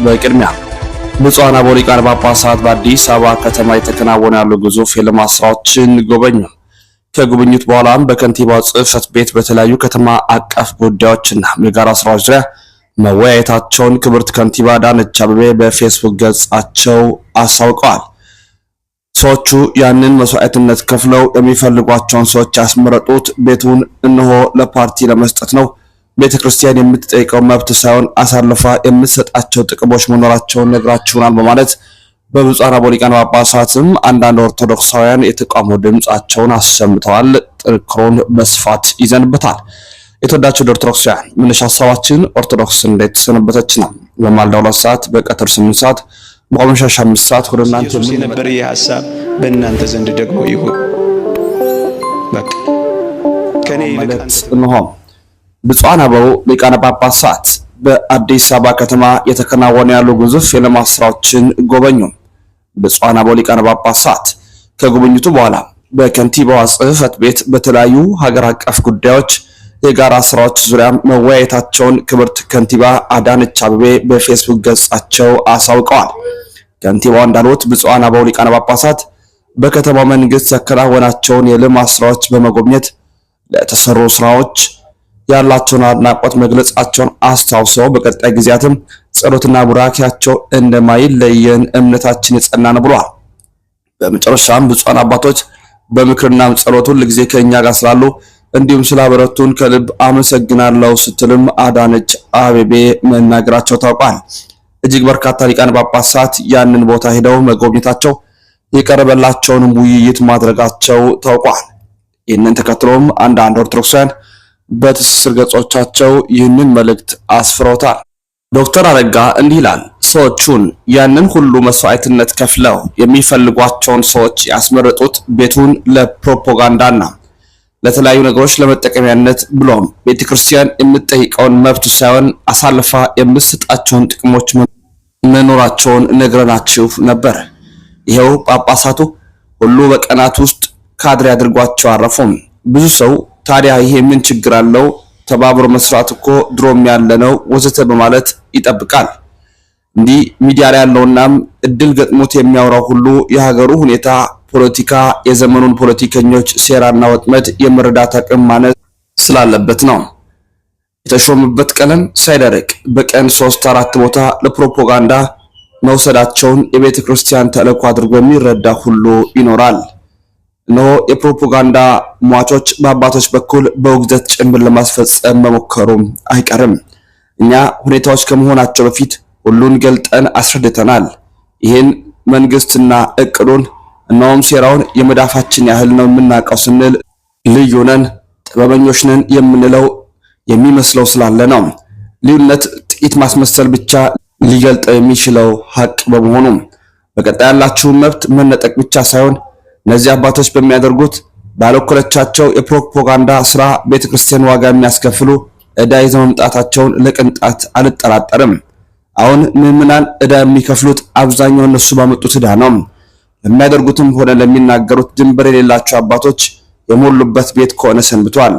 በቅድሚያ ብፁዓን አበው ሊቃነ ጳጳሳት በአዲስ አበባ ከተማ የተከናወኑ ያሉ ግዙፍ የልማት ስራዎችን ጎበኙ። ከጉብኝቱ በኋላም በከንቲባው ጽሕፈት ቤት በተለያዩ ከተማ አቀፍ ጉዳዮችና የጋራ ስራዎች ዙሪያ መወያየታቸውን ክብርት ከንቲባ አዳነች አቤቤ በፌስቡክ ገጻቸው አስታውቀዋል። ሰዎቹ ያንን መስዋዕትነት ከፍለው የሚፈልጓቸውን ሰዎች ያስመረጡት ቤቱን እነሆ ለፓርቲ ለመስጠት ነው። ቤተ ክርስቲያን የምትጠይቀው መብት ሳይሆን አሳልፋ የምትሰጣቸው ጥቅሞች መኖራቸውን ነግራችሁናል በማለት በብፁዓን አበው ሊቃነ ጳጳሳትም አንዳንድ ኦርቶዶክሳውያን የተቃውሞ ድምጻቸውን አሰምተዋል። ጥንክሮን በስፋት ይዘንበታል። የተወዳችሁ ኦርቶዶክሳውያን፣ መነሻ ሀሳባችን ኦርቶዶክስ እንዴት ሰነበተች ነው። በማልዳ 2 ሰዓት፣ በቀትር 8 ሰዓት፣ በአመሻሽ 5 ሰዓት ወደ እናንተ ኢየሱስ የነበረ ይህ ሐሳብ በእናንተ ዘንድ ደግሞ ይሁን። በቃ ከኔ ይልቅ መልእክት እንሆ። ብፁዓን አበው ሊቃነ ጳጳሳት በአዲስ አበባ ከተማ የተከናወኑ ያሉ ግዙፍ የልማት ስራዎችን ጎበኙ። ብፁዓን አበው ሊቃነ ጳጳሳት ከጉብኝቱ በኋላ በከንቲባዋ ጽሕፈት ቤት በተለያዩ ሀገር አቀፍ ጉዳዮች የጋራ ስራዎች ዙሪያ መወያየታቸውን ክብርት ከንቲባ አዳነች አቤቤ በፌስቡክ ገጻቸው አሳውቀዋል። ከንቲባዋ እንዳሉት ብፁዓን አበው ሊቃነ ጳጳሳት በከተማው መንግስት ያከናወናቸውን የልማት ስራዎች በመጎብኘት ለተሰሩ ስራዎች ያላቸውን አድናቆት መግለጻቸውን አስታውሰው በቀጣይ ጊዜያትም ጸሎትና ቡራኬያቸው እንደማይለየን እምነታችን የጸና ነው ብለዋል። በመጨረሻም ብፁዓን አባቶች በምክርና ጸሎት ሁል ጊዜ ከእኛ ጋር ስላሉ እንዲሁም ስላበረቱን ከልብ አመሰግናለሁ ስትልም አዳነች አቤቤ መናገራቸው ታውቋል። እጅግ በርካታ ሊቃነ ጳጳሳት ያንን ቦታ ሄደው መጎብኘታቸው፣ የቀረበላቸውንም ውይይት ማድረጋቸው ታውቋል። ይህንን ተከትሎም አንዳንድ ኦርቶዶክሳውያን በትስስር ገጾቻቸው ይህንን መልእክት አስፍረውታል። ዶክተር አረጋ እንዲህ ይላል። ሰዎቹን ያንን ሁሉ መስዋዕትነት ከፍለው የሚፈልጓቸውን ሰዎች ያስመረጡት ቤቱን ለፕሮፓጋንዳና ለተለያዩ ነገሮች ለመጠቀሚያነት ብሎም ቤተክርስቲያን የምትጠይቀውን መብት ሳይሆን አሳልፋ የምትሰጣቸውን ጥቅሞች መኖራቸውን ነግረናችሁ ነበር። ይኸው ጳጳሳቱ ሁሉ በቀናት ውስጥ ካድሬ አድርጓቸው አረፉም። ብዙ ሰው ታዲያ ይሄ ምን ችግር አለው? ተባብሮ መስራት እኮ ድሮም ያለ ነው ወዘተ በማለት ይጠብቃል። እንዲህ ሚዲያ ላይ ያለውናም እድል ገጥሞት የሚያወራው ሁሉ የሀገሩ ሁኔታ፣ ፖለቲካ፣ የዘመኑን ፖለቲከኞች ሴራና ወጥመድ የመረዳት አቅም ማነስ ስላለበት ነው። የተሾመበት ቀለም ሳይደርቅ በቀን ሶስት አራት ቦታ ለፕሮፓጋንዳ መውሰዳቸውን የቤተ ክርስቲያን ተልዕኮ አድርጎ የሚረዳ ሁሉ ይኖራል። እነሆ የፕሮፓጋንዳ ሟቾች በአባቶች በኩል በውግዘት ጭምር ለማስፈጸም መሞከሩም አይቀርም። እኛ ሁኔታዎች ከመሆናቸው በፊት ሁሉን ገልጠን አስረድተናል። ይህን መንግስትና እቅዱን እነሆም ሴራውን የመዳፋችን ያህል ነው የምናውቀው ስንል ልዩ ነን፣ ጥበበኞች ነን የምንለው የሚመስለው ስላለ ነው። ልዩነት ጥቂት ማስመሰል ብቻ ሊገልጠው የሚችለው ሀቅ በመሆኑ በቀጣይ ያላችሁን መብት መነጠቅ ብቻ ሳይሆን እነዚህ አባቶች በሚያደርጉት ባለኮለቻቸው የፕሮፓጋንዳ ስራ ቤተክርስቲያን ዋጋ የሚያስከፍሉ ዕዳ ይዘው መምጣታቸውን ለቅንጣት አልጠራጠርም። አሁን ምዕመናን ዕዳ የሚከፍሉት አብዛኛው እነሱ ባመጡት ዕዳ ነው። ለሚያደርጉትም ሆነ ለሚናገሩት ድንበር የሌላቸው አባቶች የሞሉበት ቤት ከሆነ ሰንብቷል።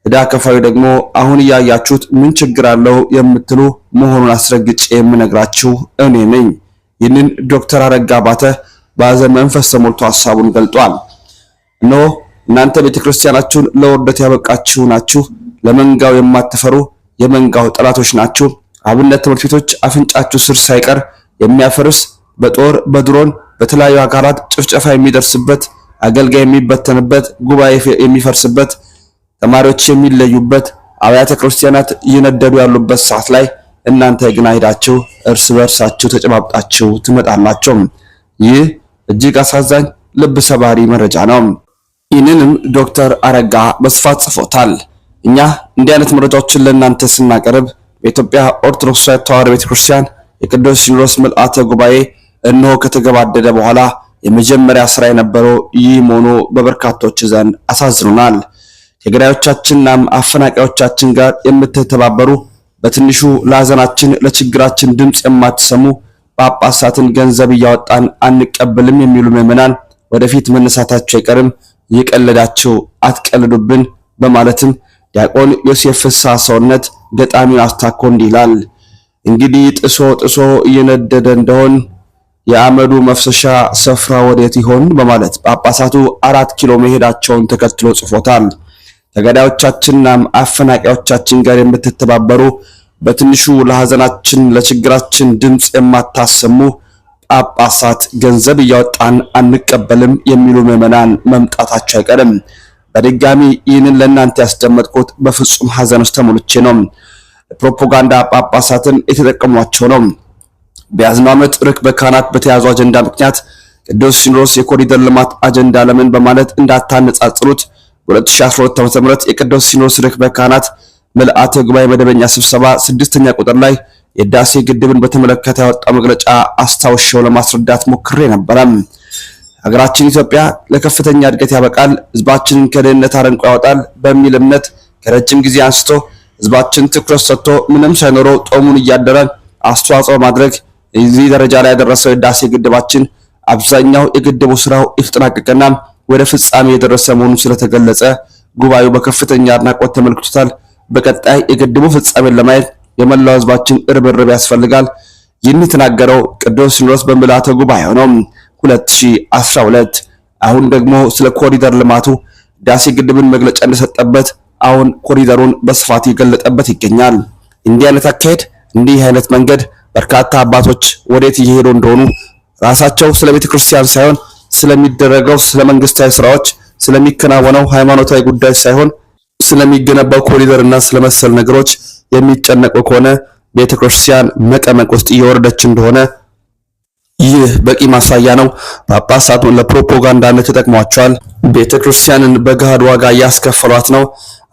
ዕዳ ከፋዩ ደግሞ አሁን እያያችሁት ምን ችግር አለው የምትሉ መሆኑን አስረግጬ የምነግራችሁ እኔ ነኝ። ይህንን ዶክተር አረጋ ባተ በሐዘን መንፈስ ተሞልቶ ሀሳቡን ገልጧል። እነሆ እናንተ ቤተክርስቲያናችሁን ለውርደት ያበቃችሁ ናችሁ። ለመንጋው የማትፈሩ የመንጋው ጠላቶች ናችሁ። አብነት ትምህርት ቤቶች አፍንጫችሁ ስር ሳይቀር የሚያፈርስ፣ በጦር በድሮን በተለያዩ አካላት ጭፍጨፋ የሚደርስበት፣ አገልጋይ የሚበተንበት፣ ጉባኤ የሚፈርስበት፣ ተማሪዎች የሚለዩበት፣ አብያተ ክርስቲያናት እየነደዱ ያሉበት ሰዓት ላይ እናንተ ግን ሄዳችሁ እርስ በርሳችሁ ተጨባብጣችሁ ትመጣላችሁ። ይህ እጅግ አሳዛኝ ልብ ሰባሪ መረጃ ነው። ይህንንም ዶክተር አረጋ በስፋት ጽፎታል። እኛ እንዲህ አይነት መረጃዎችን ለእናንተ ስናቀርብ በኢትዮጵያ ኦርቶዶክስ ተዋሕዶ ቤተክርስቲያን የቅዱስ ሲኖዶስ ምልአተ ጉባኤ እነሆ ከተገባደደ በኋላ የመጀመሪያ ስራ የነበረው ይህ መሆኑ በበርካቶች ዘንድ አሳዝኖናል። ከገዳዮቻችንና አፈናቃዮቻችን ጋር የምትተባበሩ፣ በትንሹ ለሀዘናችን ለችግራችን ድምፅ የማትሰሙ፣ ጳጳሳትን ገንዘብ እያወጣን አንቀበልም የሚሉ ምዕመናን ወደፊት መነሳታቸው አይቀርም። እየቀለዳችሁ አትቀልዱብን በማለትም ዲያቆን ዮሴፍ ፍስሐ ሰውነት ገጣሚውን አስታኮ እንዲህ ይላል። እንግዲህ ጥሶ ጥሶ እየነደደ እንደሆን የአመዱ መፍሰሻ ስፍራ ወዴት ይሆን በማለት ጳጳሳቱ 4 ኪሎ መሄዳቸውን ተከትሎ ጽፎታል። ከገዳዮቻችንና አፈናቃዮቻችን ጋር የምትተባበሩ፣ በትንሹ ለሐዘናችን ለችግራችን ድምፅ የማታሰሙ ጳጳሳት ገንዘብ እያወጣን አንቀበልም የሚሉ ምዕመናን መምጣታቸው አይቀርም። በድጋሚ ይህንን ለእናንተ ያስደመጥኩት በፍጹም ሐዘን ውስጥ ተሞልቼ ነው። ፕሮፓጋንዳ ጳጳሳትን የተጠቀሟቸው ነው። በያዝነው ዓመት ርክበ ካህናት በተያዙ አጀንዳ ምክንያት ቅዱስ ሲኖዶስ የኮሪደር ልማት አጀንዳ ለምን በማለት እንዳታነጻጽሩት፣ በ2012 ዓ.ም የቅዱስ ሲኖዶስ ርክበ ካህናት ምልአተ ጉባኤ መደበኛ ስብሰባ ስድስተኛ ቁጥር ላይ የህዳሴ ግድብን በተመለከተ ያወጣው መግለጫ አስታውሻው ለማስረዳት ሞክሬ ነበረ። ሀገራችን ኢትዮጵያ ለከፍተኛ እድገት ያበቃል፣ ህዝባችንን ከድህነት አረንቋ ያወጣል በሚል እምነት ከረጅም ጊዜ አንስቶ ህዝባችን ትኩረት ሰጥቶ ምንም ሳይኖረው ጦሙን እያደረ አስተዋጽኦ ማድረግ እዚህ ደረጃ ላይ ያደረሰው የህዳሴ ግድባችን አብዛኛው የግድቡ ስራው የተጠናቀቀና ወደ ፍጻሜ የደረሰ መሆኑ ስለተገለጸ ጉባኤው በከፍተኛ አድናቆት ተመልክቶታል። በቀጣይ የግድቡ ፍጻሜን ለማየት የመላው ህዝባችን ርብርብ ያስፈልጋል። ይህን የተናገረው ቅዱስ ሲኖዶስ በምልአተ ጉባኤው ነው 2012። አሁን ደግሞ ስለ ኮሪደር ልማቱ ህዳሴ ግድብን መግለጫ እንደሰጠበት አሁን ኮሪደሩን በስፋት የገለጠበት ይገኛል። እንዲህ አይነት አካሄድ፣ እንዲህ አይነት መንገድ በርካታ አባቶች ወዴት እየሄዱ እንደሆኑ ራሳቸው ስለ ቤተ ክርስቲያን ሳይሆን ስለሚደረገው ስለ መንግስታዊ ስራዎች፣ ስለሚከናወነው ሃይማኖታዊ ጉዳይ ሳይሆን ስለሚገነባው ኮሪደር እና ስለመሰል ነገሮች የሚጨነቁ ከሆነ ቤተ ክርስቲያን መቀመቅ ውስጥ እየወረደች እንደሆነ ይህ በቂ ማሳያ ነው። ጳጳሳቱን ለፕሮፓጋንዳነት ተጠቅሟቸዋል። ቤተ ክርስቲያንን በገሃድ ዋጋ እያስከፈሏት ነው።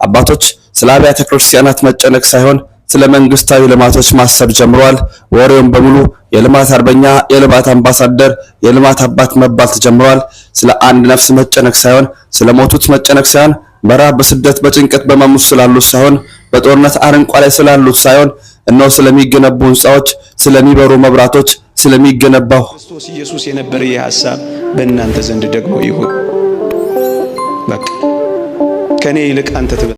አባቶች ስለ አብያተ ክርስቲያናት መጨነቅ ሳይሆን ስለ መንግስታዊ ልማቶች ማሰብ ጀምረዋል። ወሬውን በሙሉ የልማት አርበኛ፣ የልማት አምባሳደር፣ የልማት አባት መባል ተጀምረዋል። ስለ አንድ ነፍስ መጨነቅ ሳይሆን፣ ስለ ሞቱት መጨነቅ ሳይሆን፣ በራብ፣ በስደት፣ በጭንቀት፣ በመሙት ስላሉት ሳይሆን፣ በጦርነት አረንቋ ላይ ስላሉት ሳይሆን፣ እነሆ ስለሚገነቡ ህንፃዎች፣ ስለሚበሩ መብራቶች፣ ስለሚገነባው ክርስቶስ ኢየሱስ የነበረ ይህ ሐሳብ በእናንተ ዘንድ ደግሞ ይሁን። በቃ ከኔ ይልቅ አንተ።